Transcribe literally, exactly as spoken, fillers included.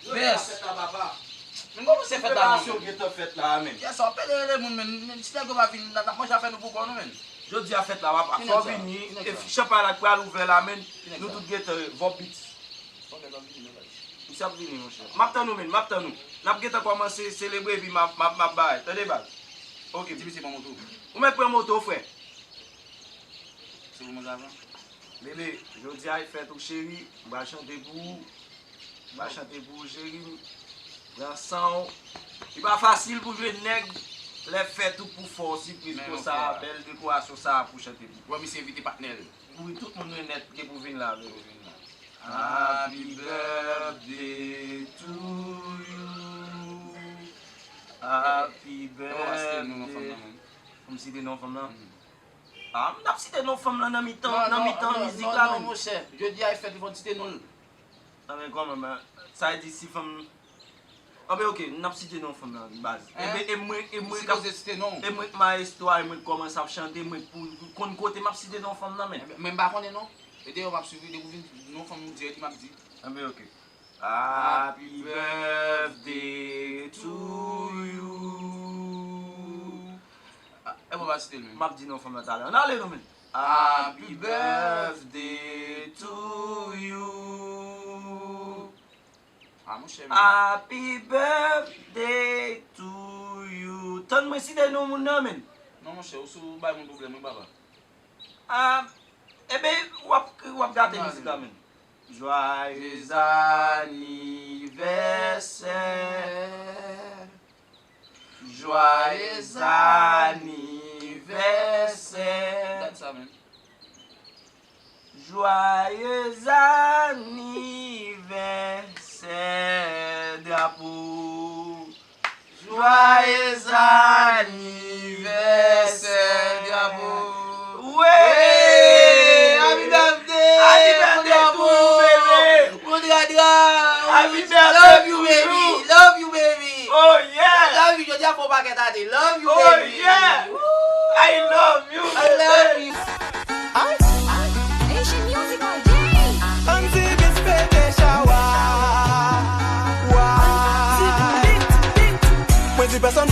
Jodi a fèt la, papa. Men kòman se fèt la, non? Preparasyon gentan fèt la, men. Kiyès sa? W ap pede rele moun, men. Men si nèg yo pa vin, n ap manje afè nou pou kò nou, men. Jodi a fèt la, papa. Fò w vini. Ki nèg sa? E chanpay la k pral ouvè la, men. Ki nèg sa? Nou tout gentan, Vòb Beats. Ok, l ap vini, men, baz. Misye ap vini, monchè. M ap tann ou, men. M ap tann ou. N ap gentan kòmanse selebre, epi m ap, m ap, m ap bay. Tande, baz. Ok. Di misye pran moto. Ou mèt pran moto, frè. Se pou mwen avan. Bebe, jodi a e fèt ou, cheri. M pral chante pou ou. M pral chante pou ou, cheri. Pran san w. Li pa fasil pou jwenn nèg lè fèt ou pou fè w sipriz konsa, bèl dekorasyon sa a pou chante pou ou. Wè, misye envite patnè l. Wi, tout moun nèt gen pou vin la, bebe. Happy birthday to you. Happy birthday. Fò m site non fanm nan. Ah, m t ap site non fanm lan nan mitan, nan mitan mizik la, non, menm. Monchè. Jodi a e fèt li, fò n site non l. Ah, men kòman, men, sa vle di si fanm. Ah, ben, ok, n ap site non fanm lan, baz. E mwen, e mwen k ap, e mwen k mayestwo a, e mwen k kòmanse ap chante, mwen k pou, pou konn kote m ap site non fanm lan, men. Men m pa konnen non. E deyò m ap swiv li, depi w vin non fanm ou dirèk m ap di. Ah, ben, ok. Happy birthday to you. Ah, e mwen pa site l menm. M ap di non fanm lan talè. Ann ale non, men. Happy birthday to you. Ah, monchè, men. Happy birthday to you. Tann mwen site non moun nan, men. Non, monchè, ou sou bay moun pwoblèm, wi, papa. Ah, eben, w ap, w ap gate mizik la, men. Joyeux anniversaire. Joyeux anniversaire. Dat sa menm. Joyeux anniversaire, drapo. Joyeux anniversaire, drapo. Wi! Happy birthday! Happy birthday to you, baby! Mon dra dra! Happy birthday to you! Love you, baby! Love you, baby! Oh, yeah! Love you, jodi a fè w pakèt ane. Love you, baby! Oh, yeah! I love you, baby! I love you! Ay, ay, Asian music all day. Ann di bis fete chawa. Wa. Mwen di pèsonn